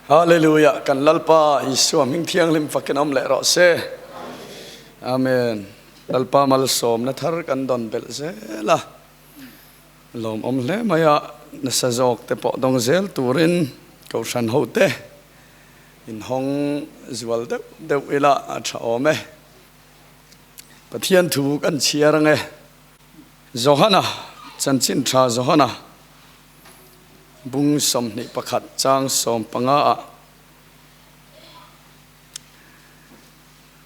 Hallelujah kan Lalpa Isua hming thianghlim fakin awm leh rawh se. Amen. Lalpa malsawmna thar kan dawn belh zel a. Lawmawm hle mai a, nasa zawk te pawh dawng zel turin Kohhran ho te inhawng zual deuh deuh ila a tha awm e. Pathian thu kan chhiar ange. Johana, chanchin tha Johana. Bung 21 chang 15 ah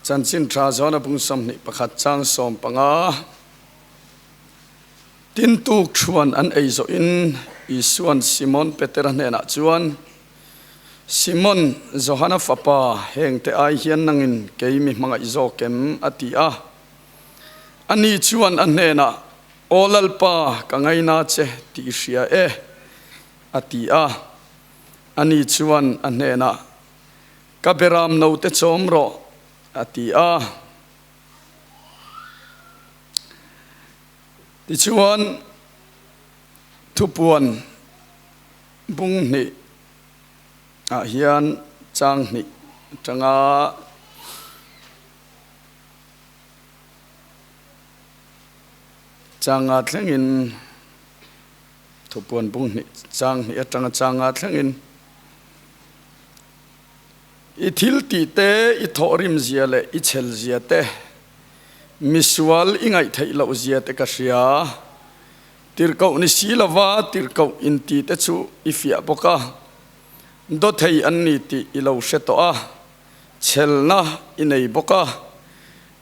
Chanchin Tha Johana bung 21 chang 15 Tin tuk thuan an ei zawh in Isuan Simon Petera hnenah chuan, Simon, Johana fapa, hengte ai hian nangin kei mi hmangaih zawk em? a ti a. Ani chuan a hnenah, Aw Lalpa, ka ngaina che tih i hria e, a ti a. Ani chuan a hnenah, Ka beram note chawm rawh, a ti a. Tichuan, thupuan bung hnih ah hian chang hnih atanga Changa thlengin thupuan bung hnih chang hnih atanga changa thlengin i thil tih te, i thawhrim zia leh i chhel zia te, misual i ngaih theih loh zia te ka hria. Tirhkoh ni si lova tirhkoh inti te chu i fiah bawk a, dawthei an ni tih i lo hre tawh a, chhelna i nei bawk a,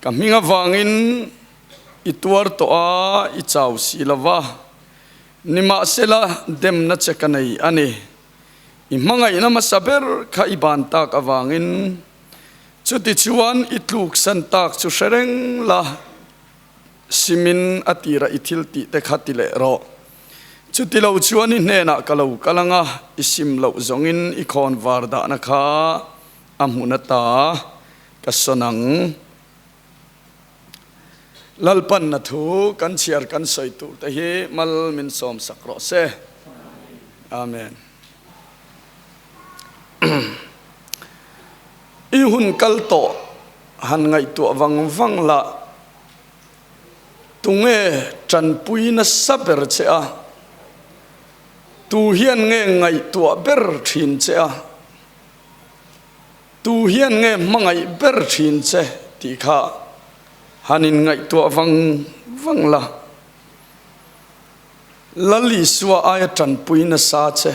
ka hming avangin i tuar tawh a, i chau si lo va, nimahsela demna che ka nei a ni. I hmangaihna hmasa ber kha i ban tak avangin chutichuan i tluksan tak chu hre reng la, simin a tira i thil tih te kha ti leh rawh. Chuti lo chuan i hnenah ka lo kal ang a, i sim loh zawngin i khawn var dahna kha a hmun ata ka sawn ang. Lalpanna thu kan chhiar kan sawi tur te hi mal min sawm sak rawh se. Amen. I hun kal tawh han ngaihtuah vang vang la, tunge tanpui nasa ber che a, tu hian nge ngaihtuah ber thin che a, Tu hian nge hmangaih ber thin che tih kha han in ngaihtuah vang vang la. Lal Isua aia tanpui nasa che,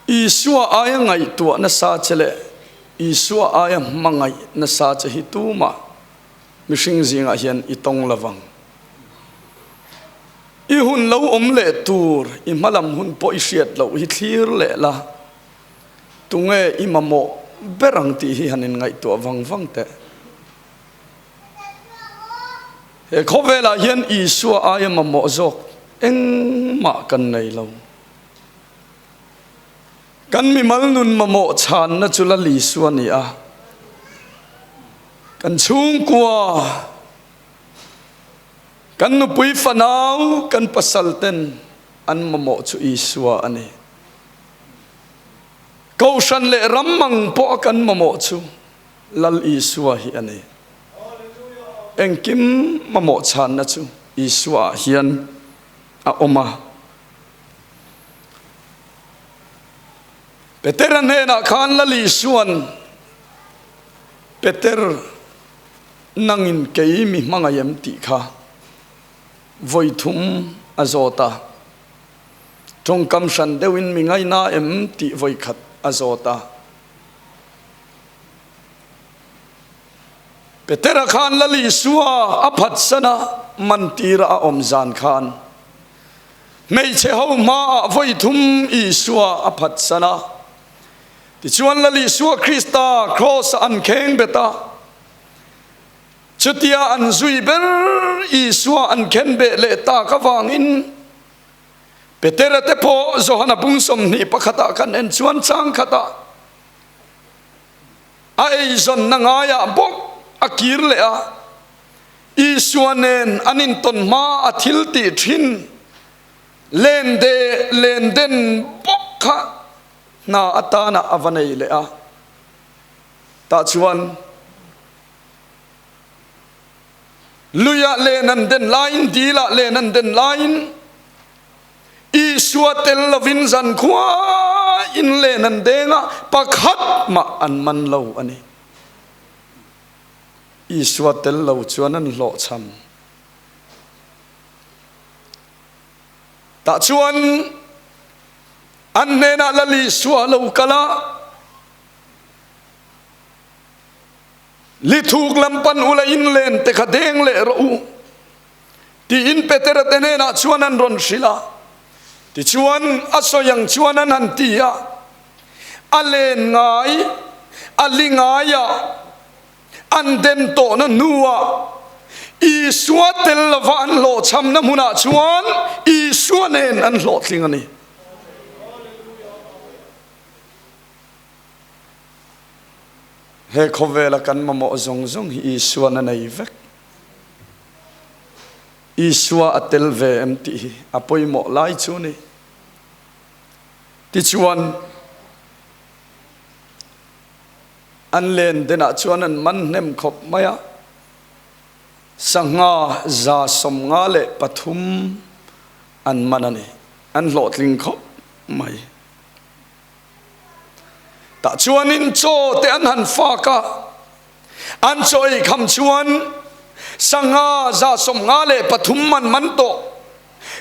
Isua aia ngaihtuah nasa che leh Isua aia hmangaih nasa che hi tumah mihring zingah hian i tawng lovang. I hun lo awm leh tur, i hmalam hun pawh i hriat loh hi thlir leh la. Tunge i mamawh ber ang tih hi han inngaihtuah vang vang teh. He khawvelah hian Isua aia mamawh zawk engmah kan nei lo. Kan mimal nun mamawh chhanna chu Lal Isua a ni a. Kan chhungkua, kan nupui fanau, kan pasal ten an mamawh chu Isua a ni. Kohhran leh ram mang pawh a kan mamawh chu Lal Isua hi a ni. Engkim mamawh chhanna chu Isua ah hian a awm a. Petera hnenah khan Lal Isua'n, Peter, nangin kei mi hmangaih em tih kha vawi thum a zawt a. Tawngkam hran deuhin mi ngaina em tih vawikhat a zawt a. Petera khan Lal Isua a phatsan a, mantira a awm zan khan hmeichhe ho hmaah vawithum Isua a phatsan a. Tichuan Lal Isua Krista kraws-ah an kheng bet a. Chutia an zui ber Isua an khen beh leh tak avangin Petera te pawh Johana bung 21 ah kan en chuan chang khatah a eizawnna ngaiah bawk a kir leh a, Isua nen an intawn hma a thil tih thin len de len den bawk kha. Hna atana a va nei leh a, tah chuan luiah len an den laiin, dilah len an den laiin Isua tel lovin zankhuain len an deng a, pakhat mah an man lo a ni. Isua tel lo chuan an hlawhchham. Tah chuan an hnenah Lal Isua a lo kal a, Lithuk lam pan ula inlen te kha deng leh rawh u, tiin Petera te hnenah chuan an rawn hrilh a. Tichuan a sawi ang chuan an han ti a, a len ngai, a li ngaiah, An den tawhna hnuah Isua tel lova an hlawhchhamna hmunah chuan Isua nen an hlawhtling a ni. He khawvela kan mamawh zawng zawng hi Isuan a nei vek. Isua a tel ve em tih hi a pawimawh lai chu a ni. Tichuan, An len denah chuan an man hnem khawp mai a, sangha 153 an man a ni. An hlawhtling khawp mai. Tah chuanin chaw te an han fak a, an chaw ei kham chuan sangha 153 man man tawh.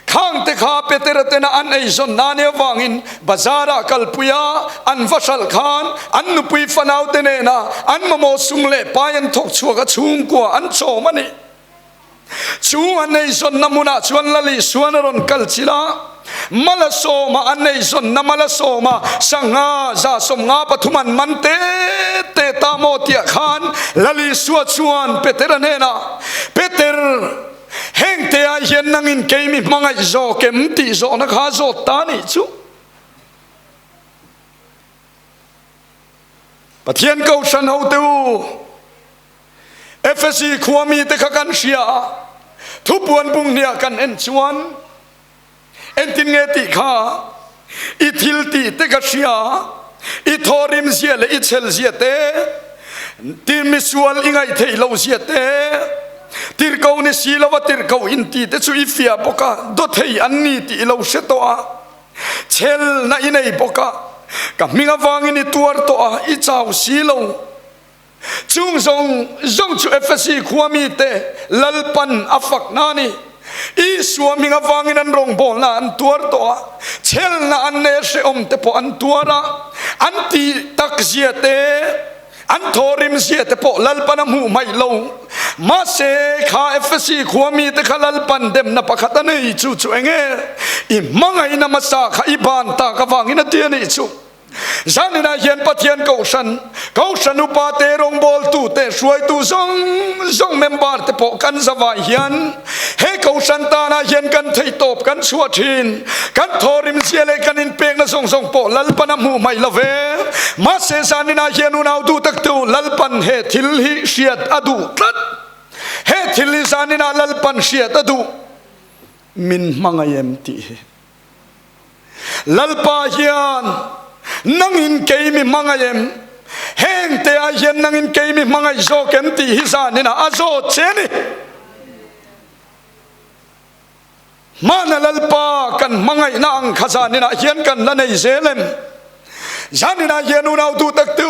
Khangte kha Petera tena an eizawn nani avangin bazar-ah kalpui a, an va hralh khan an nupui fanaute nena an mamawh sum leh pai an thawk chhuak a, chhungkua an chawm a ni. Chu an eizawnna hmunah chuan Lal Isuan a rawn kal chilh a, Malasawma an eizawnna Malasawma sangha 153 an man te te ta maw tiah khan Lal Isua chuan Petera hnenah, Peter, Heng te ah hian nangin kei mi hmangaih zawk em tih zawhna kha zawt ta nih chu. Pathian Kohhran hote u, Efesi khua mite kha kan hria a, thupuan bung hniah kan en chuan Entin nge tih kha i thil tih te ka hria, i thawrim zia leh i chhel zia te, ti misual i ngaih theih lo zia te, tirhkoh ni si lova tirhkoh in ti te chu i fiah bawk a, dawthei an ni tih i lo hre tawh a, chhelna i nei bawk a, ka hming avangin i tuar tawh a, i chau si lo. Chung zawng zawng chu Efesi khua mite Lalpan a fakna a ni. Isua hming avangin an rawngbawlna an tuar tawh a, chhelna an nei a hrehawm te pawh an tuar a, an tih tak zia te, an thawhrim zia te pawh Lalpan a hmuh hmaih lo. Mahse, kha Efesi khua mite kha Lalpan demna pakhat a nei, chu chu enge? I hmangaihna hmasa kha i ban tak avangin a ti a nih chu. Zaninah hian Pathian Kohhran, Kohhran upa te, rawngbawltu te, hruaitu zawng zawng member te pawh kan zavai hian he Kohhran tanah hian kan theihtawp kan chhuah thin. Kan thawrim zia leh kan inpekna zawng zawng pawh Lalpan a hmuh hmaih lo ve. Mahse zaninah hian unau duh taktu Lalpan he thil hi hriat a duh tlat. He thil hi zaninah Lalpan hriat a duh. Min hmangaih em tih hi. Lalpa hian nangin kei mi hmangaih em? Heng te ah hian nangin kei mi hmangaih zawk em tih hi zanin ah a zawt che a ni. Hmana Lalpa kan hmangaihna ang kha zanin ah hian kan la nei zel em? Zaninah hian unau duh tak tu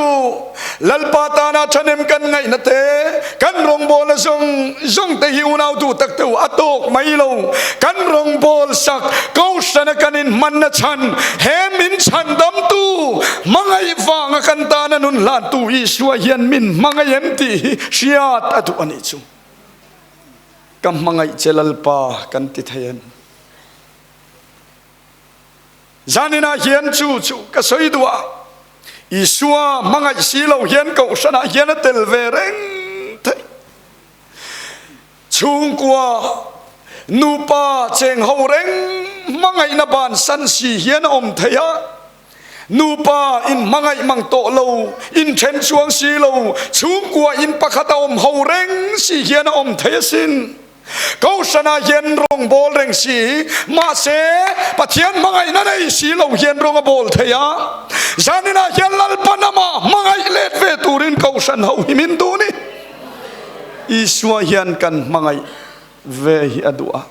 Lalpa tana thahnem kan ngaihna te, kan rawngbawlna zawng zawng te hi unau duh tak tu a tawk mai lo. Kan rawngbâwl sak Kohhrana kan inhmanna chhan he min chhandamtu hmangaih vanga kan tana nun hlantu Isua hian min hmangaih em tih hi hriat a duh a nih chu. Ka hmangaih che Lalpa kan ti thei em? Zaninah hian chu chu ka sawi duh a, Isua hmangaih si lo hian Kohhranah hian a tel ve reng theih. Chhungkua, nupa cheng ho reng hmangaihna bansan si hian a awm thei a, nupa in hmangaih mang tawh lo, inthen chuang si lo, chhungkua in pakhat a awm ho reng si hian a awm thei asin. Kohhranah hian rawng bawl reng si, mahse Pathian hmangaihna nei si lo hian rawng a bawl thei a. Zaninah hian Lalpa namah hmangaih let ve turin Kohhran ho hi min duh ni. Isua hian kan hmangaih ve hi a duh a.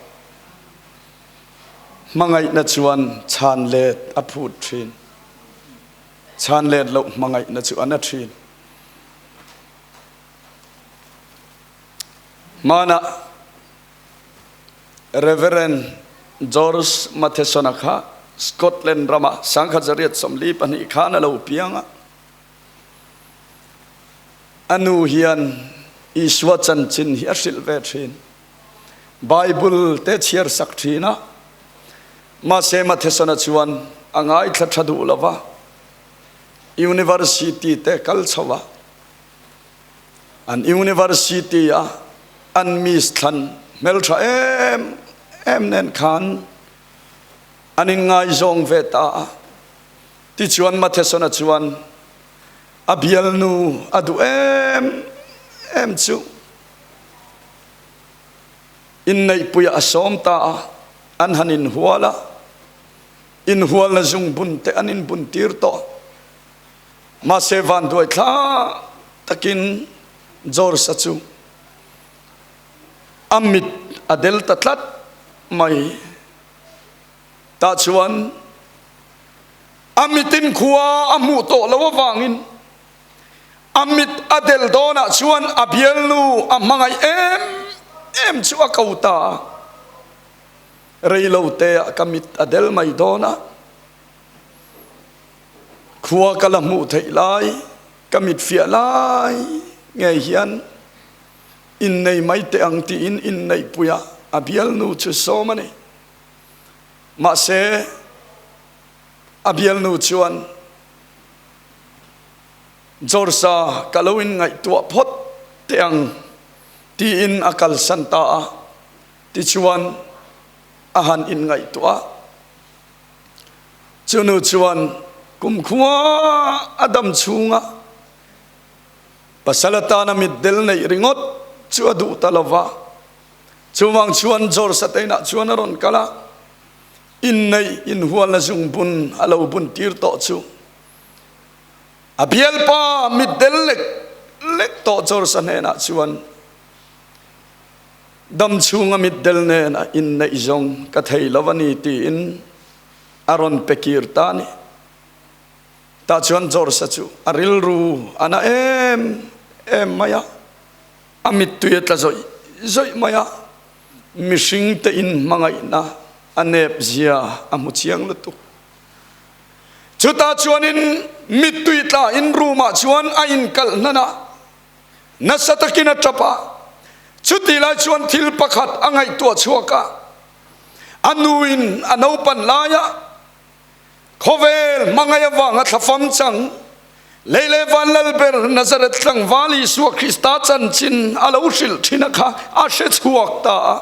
Hmangaihna chuan chhan let a phut thin. Chhan let loh hmangaihna chu a na thin. Hmanah Reverend George Matheson-a kha Scotland ramah 1842 khan a lo piang a. A nu hian Isua chanchin hi a hrilh ve thin. Bible te chhiar sak thin a. Mahse Matheson-a chuan a ngaithla tha duh lo va, University te kal chho a. An University a an miss thlan hmeltha em em nen khan an inngaizawng ve ta a. Tichuan Matheson-a chuan a bialnu a duh em em chu inneihpuiah a sawm ta a, an han inhual a, inhualna zungbun te an inbuntir tawh. Mahse vanduai thla takin George-a chu a mit a del ta tlat mai. Tah chuan a mitin khua a hmuh tawh loh avangin a mit a del dawnah chuan a bialnu a hmangaih em em chu a ko ta a. Reilo teah ka mit a del mai dawn a. Khua ka la hmuh theih lai, ka mit fiah lai ngei hian innei mai teh ang tiin inneihpuiah a bialnu chu sawm a ni. Mahse, a bialnu chuan, George-a ka lo inngaihtuah phawt teh ang tiin a kalsan ta a, tichuan a han inngaihtuah a. Chunu chuan kumkhua a dam chhunga pasal atana mitdel neih ringawt chu a duh ta lo va. Chuvang chuan George-a te inah chuan a rawn kal a, inneih inhualna zungbun a lo bun tir tawh chu a bialpa mitdel lek lek tawh George-a hnenah chuan, Dam chhunga mitdel nen a inneih zawng ka thei lo a ni tiin a rawn pe kir ta a ni. Tah chuan George-a chu a rilru a na em em mai a, a mittui a tla zawih zawih mai a, mihring te inhmangaihna a nep zia a hmu chiang lutuk. Chutah chuanin mittui tla in room ah chuan a inkalh hnan a. Nasa takin a tap a, chutih lai chuan thil pakhat a ngaihtuah chhuak a, a nuin a naupan laia khawvel hmangaih avanga thlafam chang lei leh van lalber Nazareth tlangval Isua Krista chanchin a lo hrilh thin a kha a hre chhuak ta a.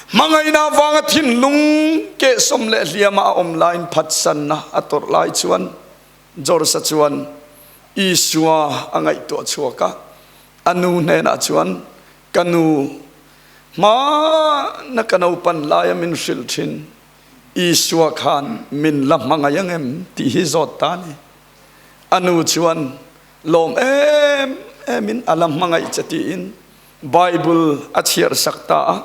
Hmangaihna avanga thinlung kehsawm leh hliama a awm laiin phatsanna a tawrh lai chuan George-a chuan Isua a ngaihtuah chhuak a, a nu hnenah chuan, Ka nu, hmana ka naupan laia min hrilh thin, Isua khan min la hmangaih ang em? tih hi zawt ta a ni. A nu chuan lawm em emin a la hmangaih che tiin Bible a chhiar sak ta a.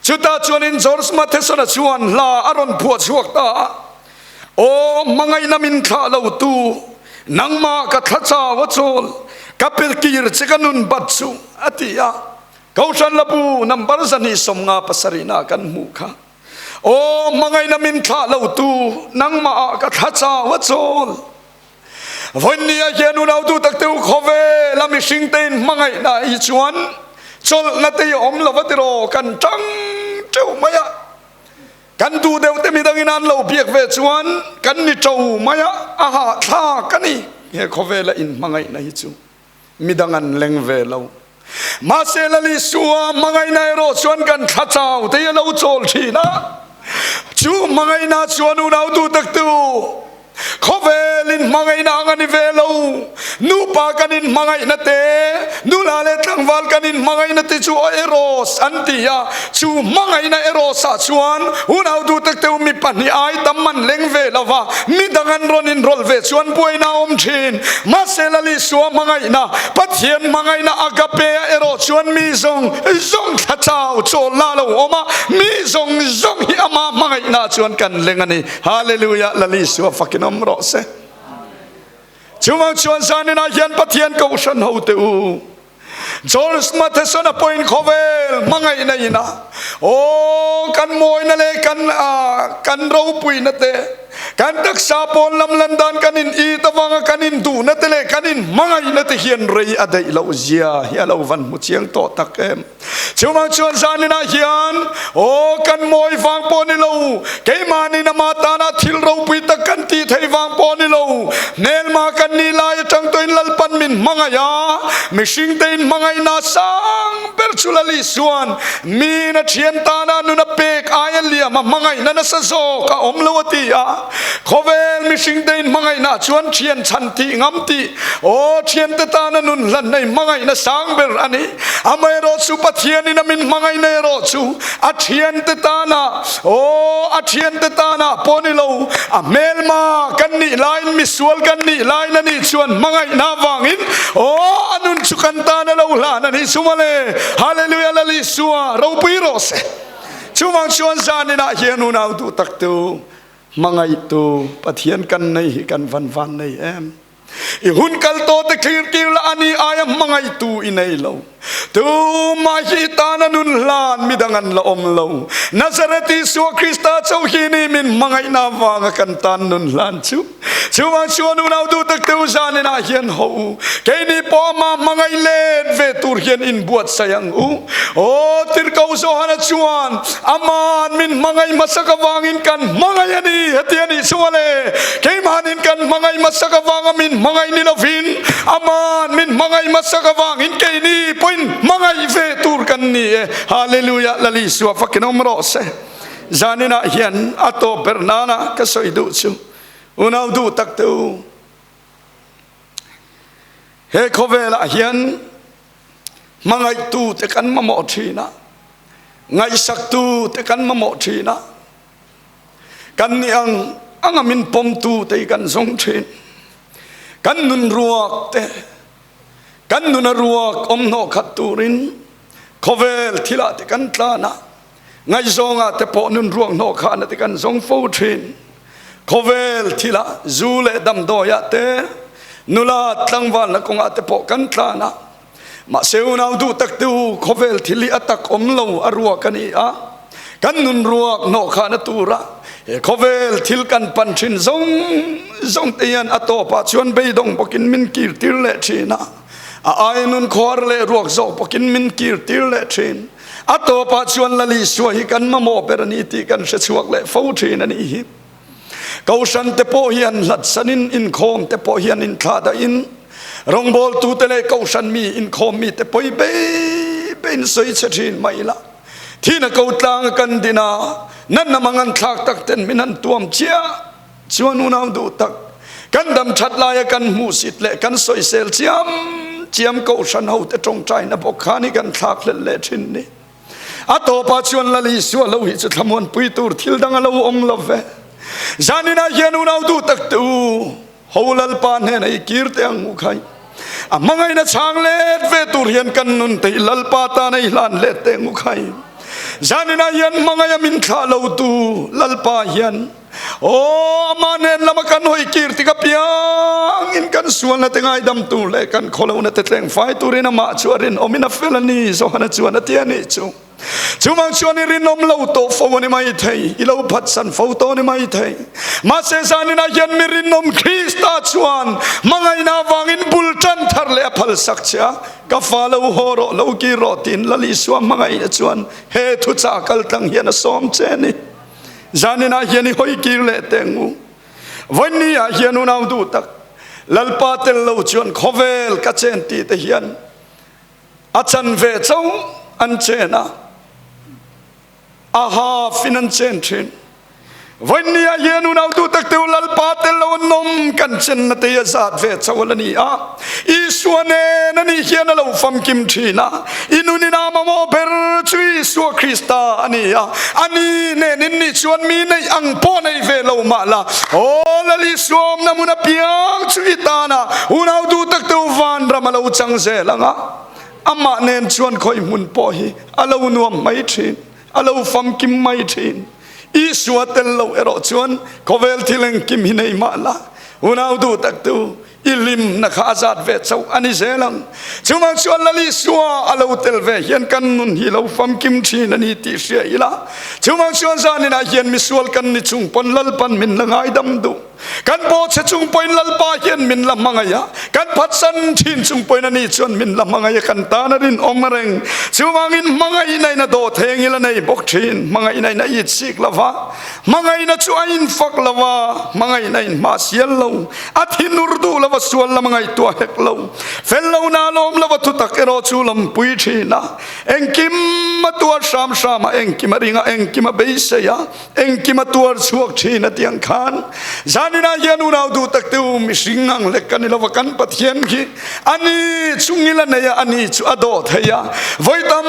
Chutah chuanin George Matheson-a chuan hla a rawn phuah chhuak ta a, Aw hmangaihna min thlah lo tu, nangmah ka thla chau a chawl, ka pe kir che ka nun bat chu, a ti a. Kohhran Labu number 257 ah kan hmuh kha. Aw hmangaihna min thlah lo tu, nangmah ah ka thla chau a chawl. Vawinia hian unautu takte u khawvel a mihringte in hmangaihna hi chuan chawlhna te hi a awm lo va tiraw kan tang teuh mai a, kan duh deuh te midangin an lo biak ve chuan kan ni to mai a, a hahthlak a ni he khawvela in hmangaihna hi chu. Midang an leng ve lo. Mahse Lal Isua hmangaihna erawh chuan kan thla chau te hi a lo chawl thin a. Chu hmangaihna chuan unautu taktu khawvelin hmangaihna ang a ni ve lo. Nupa kan inhmangaihna te, Nula leh tlangval kan inhmangaihna te chu Eros an ti a, chu hmangaihna Eros ah chuan unau duhtak te u mi pahnih ai tam an leng ve lo va, mi dang an rawn inrawlh ve chuan buaina a awm thin. Mahse Lalisua hmangaihna, Pathian hmangaihna agape ah erawh chuan mi zawng zawng thla chau chawl la lo awm a, mi zawng zawng hi ama hmangaihna ah chuan kan leng a ni. Hallelujah, Lalisua fakin awm rawh se. Chuvang chuan zaninah hian Pathian kohhran hote u, George Matheson-a pawhin khawvel hmangaihna ina aw kan mawina leh kan kan ropuina te, kan taksa pawn lam lan dan kan in it avanga kan in duhna te leh kan in hmangaihna te hian rei a daih loh zia hi a lo van hmu chiang tawh tak em. Chuvang chuan zaninah hian aw kan mawi vang pawh ni lo, keimahnin ama tana thil ropui tak kan tih theih vang pawh ni lo, hmelma kan nih lai atang tawhin Lalpan min hmangaih a, mihringte in hmangaihna sang ber chu Lal Isuan min a thian tana nun a pek aia liam a hmangaihna nasa zawk a awm lo a ti a. Khawvel mihringte in hmangaihna chuan thian chhan tih ngam tih aw thiante tana nun hlan nei hmangaihna sang ber a ni. Amaherawh chu Pathianin a min hmangaihna erawh chu a thiante tana, aw a thiante tana pawh ni lo, a hmelma kan nih laiin, misual kan nih laiin a nih chuan hmangaihna avangin, aw a nun chu kan tana lo hlan a nih chu mawle. Hallelujah Lal Isua ropui rawh se. Chuvang chuan zaninah hian unau duh taktu, hmangaihtu Pathian kan nei hi kan van van nei em. I hun kal tawh te thlir tir la ani aia hmangaihtu i nei lo. Tumah hi i tana nun hlan midang an la awm lo. Nazareth Isua Krista chauh hi ni min hmangaihna avanga kan tan nun hlan chu. Chuvang chuan unau duh tak te u zaninah hian haw u. Keini pawh amah hmangaih let ve tur hian inbuatsaih ang u. Aw Tirhkoh Johana chuan Aman min hmangaih hmasak avangin kan hmangaih a ni, heti a nih chu ale. Keimahnin kan hmangaih hmasak avanga min hmangaih ni lovin, Aman min hmangaih hmasak avangin keini pawhin hmangaih ve tur kan ni e. Hallelujah, Lal Isua fakin awm rawh se. Zaninah hian a tawp ber nana ka sawi duh chu, unau duh tak te u, he khawvelah hian Hmangaihtute kan mamawh thin a, ngaihsaktute kan mamawh thin a, kan nih ang anga min pawmtute hi kan zawng thin. Kan nun ruak te, kan nuna ruak awm hnawh khat turin khawvel thilah te kan tlan a, ngaihzawngah te pawh nun ruak hnawh khahna te kan zawng fo thin. Khawvel thilah zu leh damdawiah te, nula tlangvalna kawngah te pawh kan tlan a. Mahse unau duh tak te u, khawvel thil hi a tak awm lo a ruak a ni a, kan nun ruak hnawh khahna tura he khawvel thil kan pan thin zawng zawng te hian a tawpah chuan beidawng bawkin min kir tir leh thin a, a aia nun khuar leh ruak zawk bawkin min kir tir leh thin. A tawpah chuan Lal Isua hi kan mamawh ber a ni tih kan hre chhuak leh fo thin a nih hi. Kohhran te pawh hian hlatsanin inkhawm te pawh hian inthlah dahin rawngbawltute leh kohhran mi inkhawm mi te pawi bei beiin sawi chhe thin mai ila. Thina ko tlanga kan din a, natna mangan thlak tak ten min han tuam chiah chuan unau duh tak kan dam that laia kan hmuhsit leh kan sawisel chiam chiam kohhran hote tawngtaina bawk khan hi kan thlak hlelh leh thin ni. A tawpah chuan Lal Isua lo hi chu thlamuanpui tur thil dang a lo awm lo ve. Zaninah hian unau duh tak te u, ho Lalpa hnena i kir teh ang u khai. A hmangaihna chhang let ve tur hian kan nun te hi Lalpa tana i hlan let teh ang u khai. Zaninah hian hmangaiha min thlah lo tu Lalpa hian Aw, amah nen lama kan hawi kir tik apiangin kan sualna te ngaidam tur leh kan khawlohna te tleng fai turin amah chu a rinawmin a fel a ni, Johana chuan a ti a nih chu. Chuvang chuan i rinawm lo tawh fo a ni mai thei, i lo phatsan fo tawh a ni mai thei. Mahse zaninah hian mi rinawm Krista chuan hmangaihna avangin bul tan thar leh a phalsak che a, Ka fa lo haw rawh, lo kir rawh tiin Lal Isua hmangaihna chuan he thuchah kaltlang hian a sawm che a ni. Zaninah hian i hawi kir leh teh ang u. Vawiinni ah hian unau duh tak, Lalpa tel lo chuan khawvel ka chen tih te hian a chan ve chauh an chen a, a half in an chen thin. Vawinia hian unautu tak teu Lalpa tel lo an awm kan chenna te hi a zat ve chauh a ni a. Isua nen a nih hian a lo famkim thin a. I nunin a mamawh ber chu Isua Krista a ni a. A ni nen in nih chuan mi neih ang pawh nei ve lo mah la, Aw Lal Isua awmna hmun apiang chu i tana unautu tak teu vanram a lo chang zel ang a. Amah nen chuan khawi hmun pawh hi a lo nuam mai thin. A lo famkim mai thin. Isua tel lo erawh chuan khawvel thil engkim hi nei mah la, unau duh tak tu i hlimna kha a zat ve chauh a ni zel ang. Chuvang chuan Lal Isua a lo tel ve hian kan nun hi lo famkim thin a ni tih hria ila. Chuvang chuan zaninah hian misual kan ni chung pawn Lalpan min la ngaidam duh. Kan bawhchhe chung pawhin Lalpa hian min la hmangaih a, kan phatsan thin chung pawhin ani chuan min la hmangaih a, kan tan a rinawm reng. Chuvangin hmangaihna in a dawh thei angil a nei bawk thin. Hmangaihna in a itsik lo va, hmangaihna chu a infak lo va, hmangaihna in hma sial lo, a thinur duh lo va, sual lam a ngaihtuah hek lo. Fel lohna a lawm lo va, thutak erawh chu lampui thin a, engkim a tuar hram hram a, engkim a ring a, engkim a beisei a, Engkim a tuar chhuak thin a tiang khan zaninah hian unau duh tak te u mihring ang lek ka ni lova kan Pathian khi ani chungil a nei a ani chu a dawh thei a vawi tam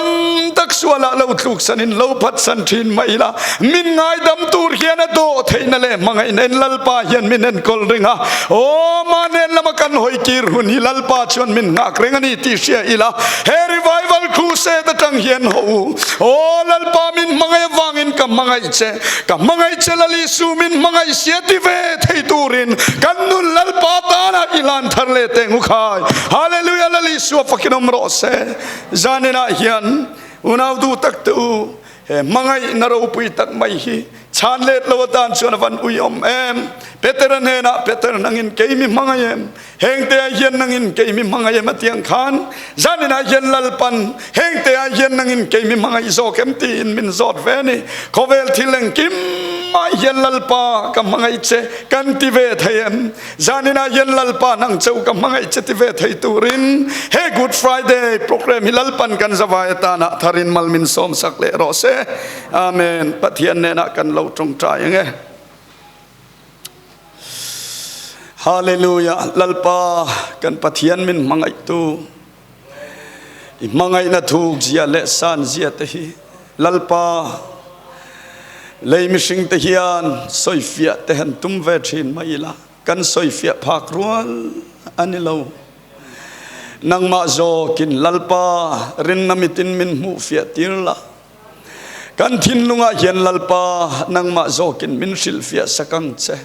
tak sualah lo tluk sanin lo phatsan thin mai ila min ngaidam tur hian a dawh theihna leh hmangaihna in Lalpa hian min enkawl ring a aw mahnen lama kan hawi kir hun hi Lalpa chuan min nghak reng a ni tih hria ila he revival crusade atang hian haw u Aw Lalpa min hmangaih avangin ka hmangaih che, ka hmangaih che Lal Isu min hmangaih sia ti ve thei turin kan nun Lalpa tana i hlan thar leh teh ngu khai. Hallelujah Lal Isua fakin awm rawh se. Zaninah hian unau duh tak te u, he hmangaihna ropui tak mai hi chhan let lo atan chuan a van uiawm em. Petera hnenah Peter nangin kei mi hmangaih em? Hengte ah hian nangin kei mi hmangaih em a tiang khan zaninah hian Lalpan hengte ah hian nangin kei mi hmangaih zawk em tiin min zawt ve a ni. Khawvel thil engkim ah hian Lalpa ka hmangaih che kan ti ve thei em? Zaninah hian Lalpa nang cheu ka hmangaih che ti ve thei turin he Good Friday program hi Lalpan kan zavai atana tharin mal min sawmsak leh rawh se. Amen. Pathian nenah kan lo tawngtai ang e. Hallelujah Lalpa kan Pathian min hmangaihtu i hmangaihna thuk zia leh san zia te hi Lalpa lei mihring te hian sawifiah te han tum ve thin mai ila kan sawifiah phak rual a ni lo nangmah zawkin Lalpa rinna mitin min hmuhfiah tir la Kan thinlungah hian Lalpa nangmah zawkin min hrilhfiah sak ang che.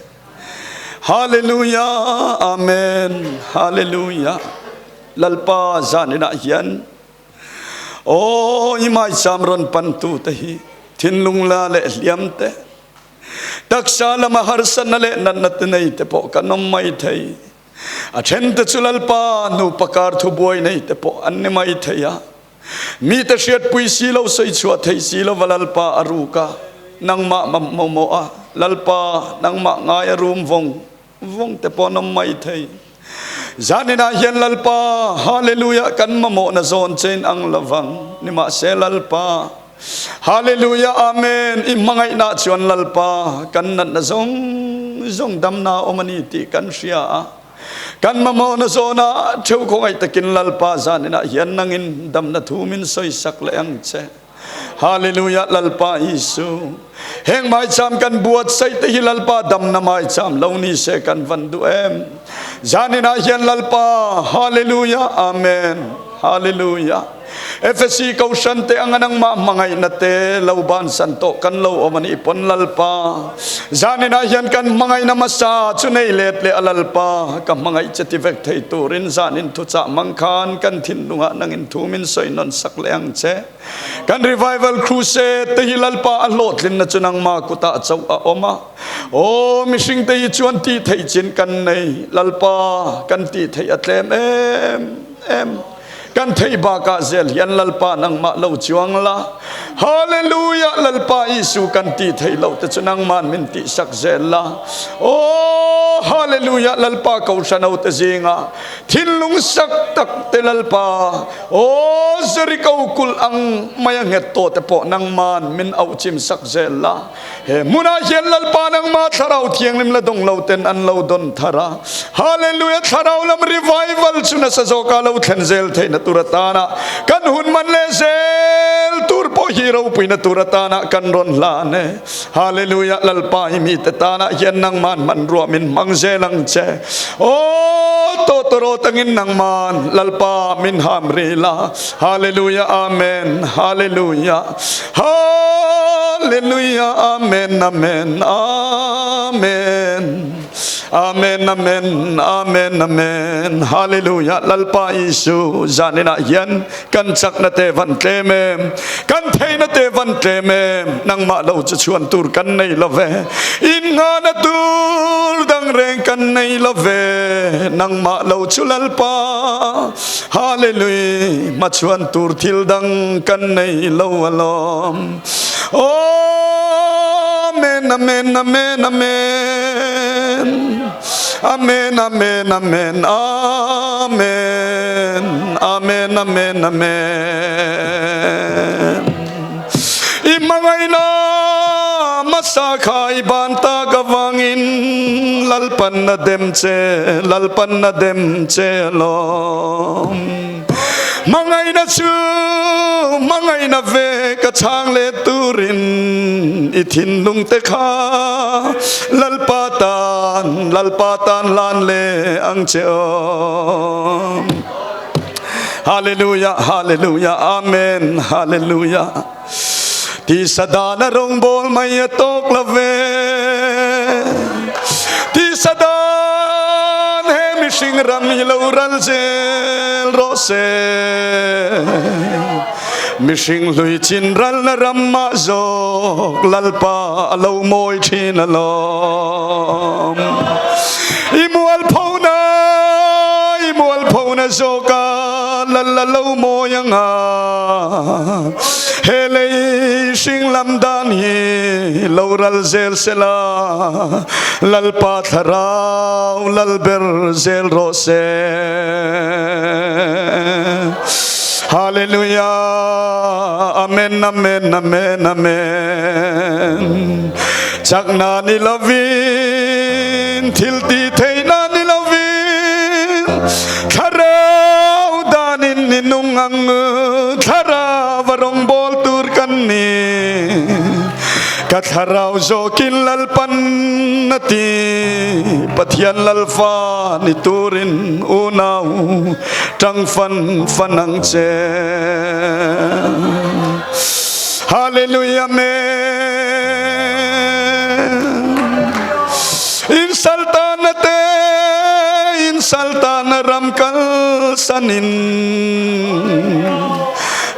Hallelujah, Amen, Hallelujah. Lalpa zaninah hian aw i maicham rawn pantu te hi thinlung la leh hliam te taksa lama harsatna leh natna te nei te pawh kan awm mai thei. A then te chu Lalpa nupa kar thubuai nei te pawh an ni mai thei a. Mite hriatpui si lo, sawi chhuah theih si lova Lalpa a ruk a, nangmah mamawh a, Lalpa nangmah ngai a rum vawng vawng te pawh an awm mai thei. Zaninah hian Lalpa, Hallelujah, kan mamawhna zawn che in ang lovang, nimahse Lalpa, Hallelujah, Amen, i hmangaihna chuan Lalpa kan natna zawng zawng damna a awm a ni tih kan hria a. Kan mamawhna zawna theu khawngaih takin Lalpa zaninah hian nangin damna thu min sawisak leh ang che. Hallelujah Lalpa Isu. Heng maicham kan buatsaih te hi Lalpa damna maicham lo ni se kan van duh em. Zaninah hian Lalpa Hallelujah Amen Hallelujah. Efesi Kohhran te anga nangmah hmangaihna te lo bansan tawh kan lo awm a nih pawn Lalpa, zaninah hian kan hmangaihna hmasa chu nei let leh a Lalpa, ka hmangaih che ti vek thei turin zanin thuchah hmang khan kan thinlungah nangin thu min sawi nawn sak leh ang che. Kan Revival Crusade te hi Lalpa a hlawhtlinna chu nangmah kutah chauh a awm a. Aw mihring te hi chuan tih theih chin kan nei, Lalpa kan tih theih a tlem em em. Kan theih bakah zel hian Lalpa nangmah lo chuang la. Hallelujah Lalpa Isu kan tih theih loh te chu nangman min tihsak zel la. Aw Hallelujah Lalpa Kohhran ho te zinga thinlung sak tak te Lalpa Aw Jericho kulh ang mai a nghet tawh te pawh nangman min auh chim sak zel la. He hmunah hian Lalpa nangmah Thlarau Thianghlim la dawng lo ten an lo dawn thar a. Hallelujah Thlarau lam revival chu nasa zawka lo thlen zel theihna tur atana kan hun man leh zel tur pawh hi ropuina tur atana kan rawn hlan e. Hallelujah Lalpa i mite tana hian nangman hmanrua min hmang zel ang che. Aw tawtawraw tangin nangman Lalpa min ham ril a. Hallelujah Amen Hallelujah. Hallelujah Amen Amen Amen Amen Amen Amen Amen Hallelujah Lalpa Isu zaninah hian kan chakna te van tlem em kan theihna te van tlem em nangmah lo chu chhuan tur kan nei lo ve innghahna tur dang reng kan nei lo ve nangmah lo chu Lalpa Hallelujah hmachhuan tur thil dang kan nei lo alawm. Amen amen amen amen amen amen amen amen amen amen amen I hmangaihna hmasa kha i ban tak avangin Lalpan a dem che, Lalpan a dem che alawm. Hmangaihna chu hmangaihna ve ka chhang leh turin i thinlung te kha Lalpa tan, Lalpa tan hlan leh ang che aw. Hallelujah, Hallelujah, Amen, Hallelujah. Tisa dana rawngbawl mai a tawk lo ve. Tisa dan he mihring ram hi lo ral zel rawh se. Mihring hlui chin ralna ram mah zawk Lalpa a lo mawi thin alawm. I mualphona, i mualphona zawka lal a lo mawi anga. He lei hring lam dan hi lo ral zel sela, Lalpa thlarau lal ber zel rawh se. Hallelujah, Amen, Amen, Amen, Amen. Chakna ni lovin, thil ti theihna ni lovin, thlarau danin ni nung ang thlarau a rawngbawl tur kan ni. Ka thlarau zawkin Lalpan a ti, Pathian Lalfa ni turin unau tang fan fan ang che. Hallelujah Amen. In saltana te in saltana ram kal sanin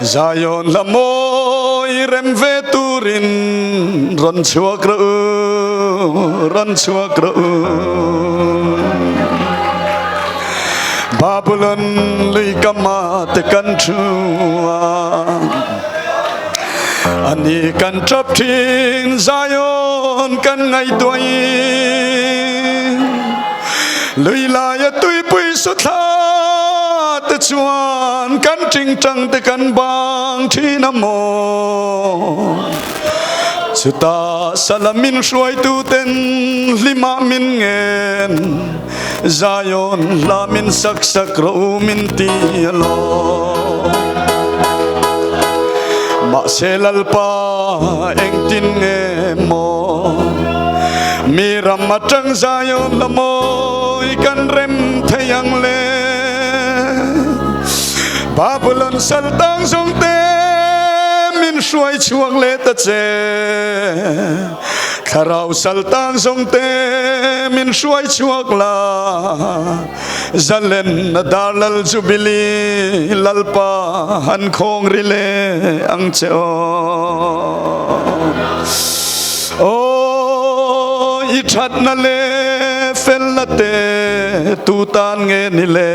Zion la mawi rem ve turin rawn chhuak rawh u rawn chhuak rawh u Babylon lui kama te kan thu a Ani kan tap thin Zion kan ngaihtuahin Lui laia tuipui su thla te chuan kan tingtang te kan bang thin a maw Chutah sala min hruaitu ten hlimah min ngen Zion hla min sak sak rawh u min ti alawm. Mahse Lalpa engtin nge maw mi ram atang Zion hla mawi kan rem thei ang le. Babylon sal tang zawng te min hruai chhuak leh ta che. Thlarau sal tang zawng te min hruai chhuak la, Zalen a dar lal Jubilee Lalpa han khawng ri le ang che aw. Aw i thatna le felna te tu tan nge ni le.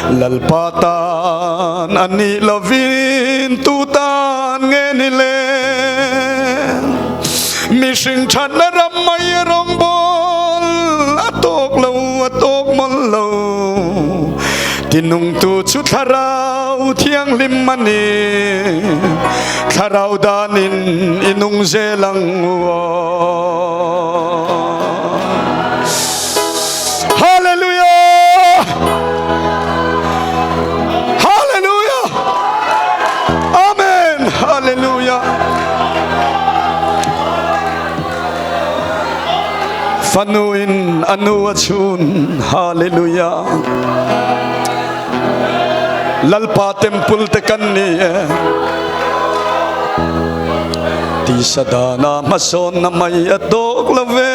Lalpa tan a nih lovin tu tan nge ni le? Mihring thatna ram mai a rawngbawl a tawk lo, a tawk mawlh lo. Tinungtu chu Thlarau Thianghlim a ni. Thlarau danin i nung zel ang u aw. Hallelujah! Hallelujah! Amen! Hallelujah! Fanu in anu a chhun Hallelujah! Lalpa temple te kan ni e Tisa dana hmasawn na mai a tawk lo ve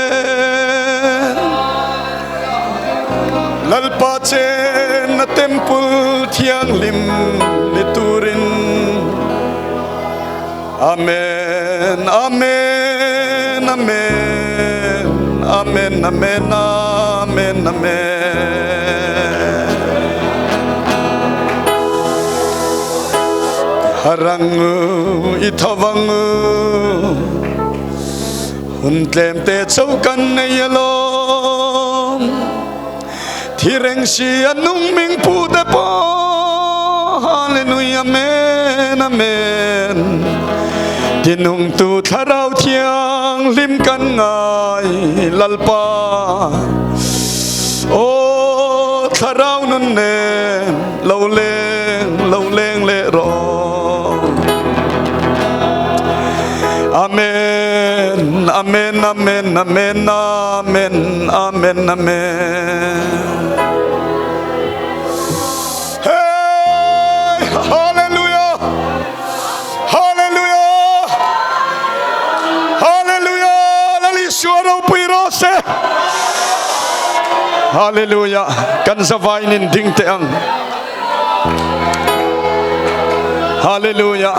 Lalpa chenna temple thianghlim ni turin Amen Amen Amen Amen Amen Amen Amen Harangu i thavangu Hun tlem te chauh kan nei alawm Thi reng si a nung ming pu te pawh Hallelujah Amen Amen Tinungtu Thlarau Thianghlim kan ngai Lalpa Aw Thlarau nun nen lo leng lo leng leh rawh Amen Amen Amen Amen Amen Amen Amen Hey Hallelujah Hallelujah Hallelujah Lal Isua ropui rawh se Hallelujah kan zavain in ding teh ang Hallelujah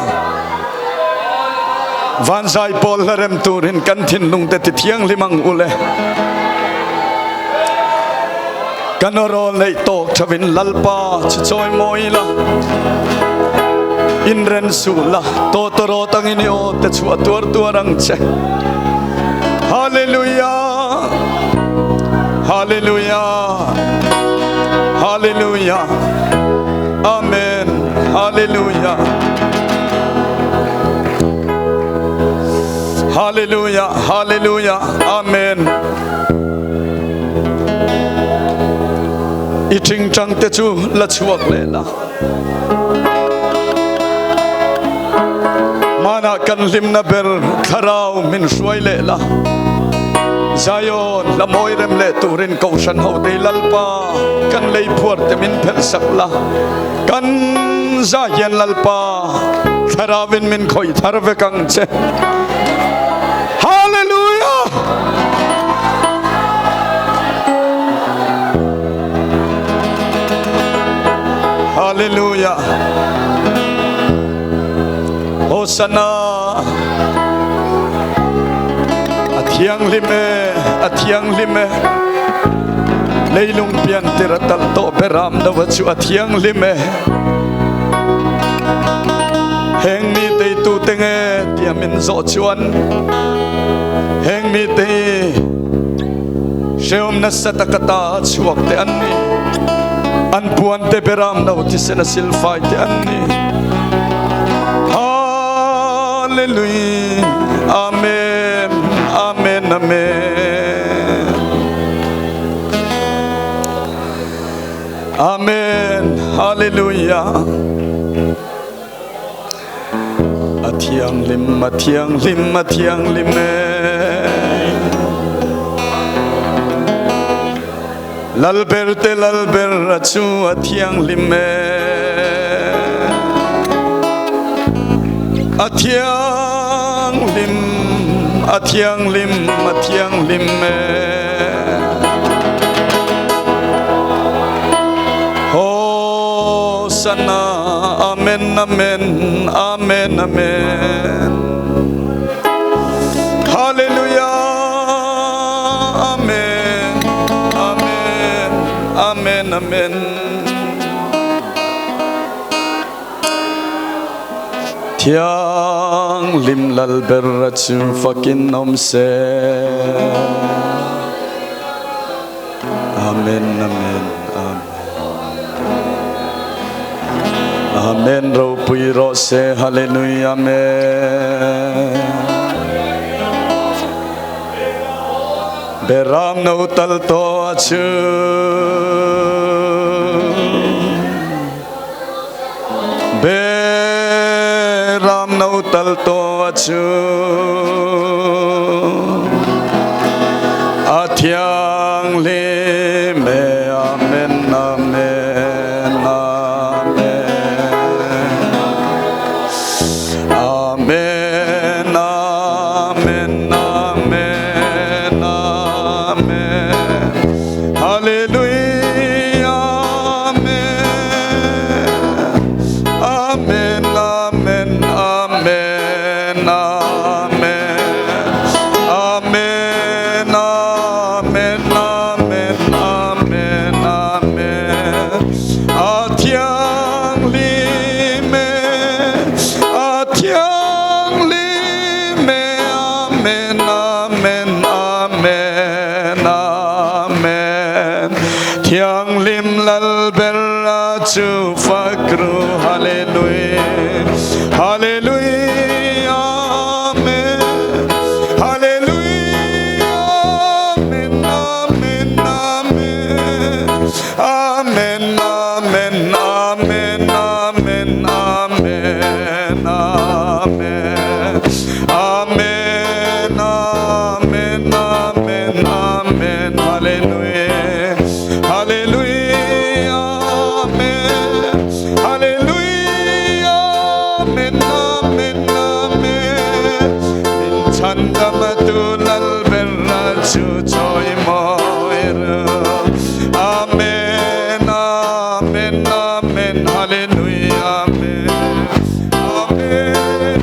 Vanzai pawl hla rem turin kan thinlung te ti thianghlim ang ule Kan awrawl neih tawk thavin Lalpa chu chawi mawi la Inren suh la tawtawrawt angin i aw te chu a tuar tuar ang che Hallelujah Hallelujah Hallelujah Amen Hallelujah Hallelujah Hallelujah Amen I ṭingṭang te chu la chhuak leh la. Hmanah kan hlimna ber thlarau min hruai leh la. Zion hla mawi rem leh turin Kohhran hotei Lalpa kan lei phuar te min phelh sak la. Kan za hian Lalpa thlarauin min khawih thar vek ang che. Hallelujah! Hallelujah! Hosanna! A thianghlim e, a thianghlim e. Leilung pian tir a talh tawh beram deuh chu a thianghlim e. Heng mi teitu te nge tia min zawh chuan heng mi te hi hrehawm nasa taka ta chhuak te an ni. An puan te beram no thisen a silfai te an ni. Hallelujah. Amen. Amen. Amen. Amen Hallelujah A thianghlim a thianghlim a thianghlim e Lalber te lalber a chu a thianghlim e A thianghlim a thianghlim a thianghlim e Hosanna Amen Amen Amen Amen Hallelujah Amen Amen Amen Amen. Thianghlim Lalber a chu fakin awm se. Amen Amen Amen Amen ropui rawh se Hallelujah Amen. Beram no tal tawh a chu. Beram no tal tawh a chu. A thianghlim e Amen Amen Amen Amen Amen Amen Amen Hallelujah Amen Amen Amen Amen Amen Amen Amen Amen Amen Amen A thianghlim e A thianghlim e Amen Amen Amen Amen Thianghlim Lalber a chu fak ru Hallelujah Hallelujah Amen Hallelujah Amen Amen Amen Amen Amen Amen Amen Amen Amen Amen Amen Amen Amen Hallelujah Hallelujah Amen Hallelujah Amen Amen Amen Min chhandamtu Lalber a chu chawimawi ru Amen Amen Amen Hallelujah Amen Amen.